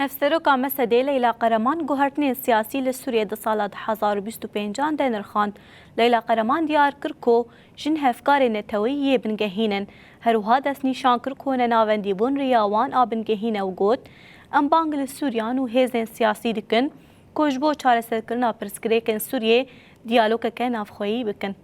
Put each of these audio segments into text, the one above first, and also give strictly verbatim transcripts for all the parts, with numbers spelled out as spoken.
Hevseroka MSD'ê Leyla Qereman guhertinên siyasî li Sûriyê di sala du hezar û bîst û pêncan de nirxand. Leyla Qereman diyar kir ku jin hevkarên neteweyî yê bingehîn in. Her wiha destnîşan kir ku nenavendîbûn riya wan a bingehîn e û got, Em bang li Sûriyan û hêzên siyasî dikin ku ji bo çareserkirina pirsgirêkên Sûriyê diyalogeke navxweyî bikin.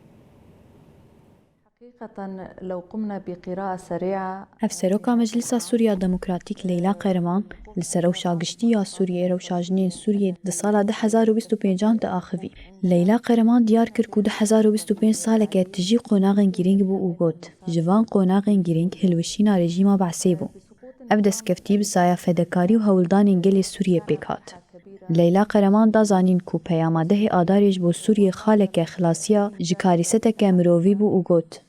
حقيقة لو قمنا بقراءة سريعة Hevseroka Meclisa Sûriya Demokratîk Leyla Qereman li ser rewşa giştî ya Sûriyê, rewşa jinên Sûriyê di sala du hezar û bîst û pêncan de axivî. Leyla Qereman diyar kir ku du hezar û bîst û pênc saleke tijî qonaxên girîng bû û got, Ji van qonaxên girîng hilweşîna rejîma Be'sê bû. Ev destkeftî bi saya fedekarî û hewldanên gelê Sûriyê pêk hat. Leyla Qereman da zanîn ku peyama dehê Adarê ji bo Sûriyê xaleke xilasiya ji karîseteke mirovî bû û got,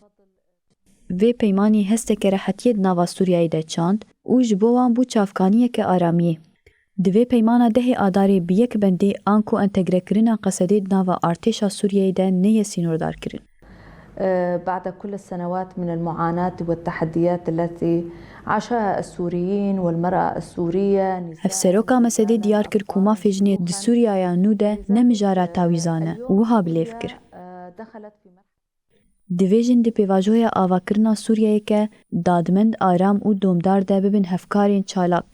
Vê peymanî hesteke rehetiyê di nava Sûriyeyê de çand û ji bo wan bû çavkaniyeke aramiyê. Di vê peymana dehê Adarê bi yek bendê anku entegrekirina Qesedê di nava artêşa Sûriyeyê de neyê sînordarkirin. بعد كل السنوات من المعاناة والتحديات التي عاشها السوريين والمرأة السورية. Hevseroka MSD'ê diyar kir ku mafê jinê di Sûriyaya nû de ne mijara tawîzan e û wiha bi lêv kir, Divê jin di pêvajoya avakirina Sûriyeyeke dadmend, aram û domdar de bibin hevkarên çalak.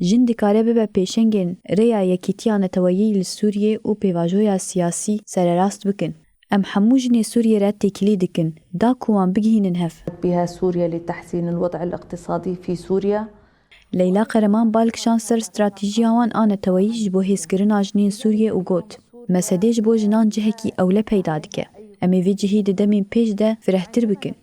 Jin dikare bibe pêşengên rêya yekîtiya neteweyî li Sûriyê û pêvajoya siyasî sererast bikin. Em hemû jinê Sûriyê re têkilî dikin da ku wan bigihînin hev. بها سوريا لتحسين الوضع الاقتصادي في سوريا. Leyla Qereman bal kişand ser stratejiya wan a neteweyî ji bo hêzkirina jinên Sûriyê û got, MSD'ê ji bo jinan cihekî ewle peyda dike. Em ê vê cihî di demên pêş de firehtir bikin.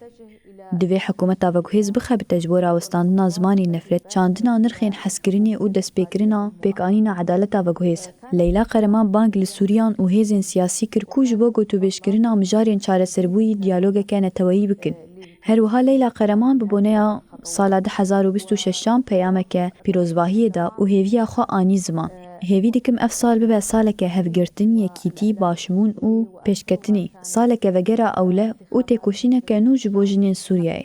Divê hikûmeta veguhêz bixebite ji bo rawestandina zimanê nefret, çandina nirxên hezkirinê û destpêkirina pêkanîna edaleta veguhêz. Leyla Qereman bang li Sûriyan û hêzên siyasî kir ku ji bo gotûbêjkirina mijarên çareserbûyî diyalogeke neteweyî bikin. Her wiha Leyla Qereman bi boneya sala du hezar û bîst û şeşan peyameke pîrozbahiyê da û hêviya xwe anî ziman. Hêvî dikim ev sal bibe saleke hevgirtin, yekîtî, başbûn û pêşketinê, saleke vegera ewle û têkoşîneke nû ji bo jinên Sûriyeyê.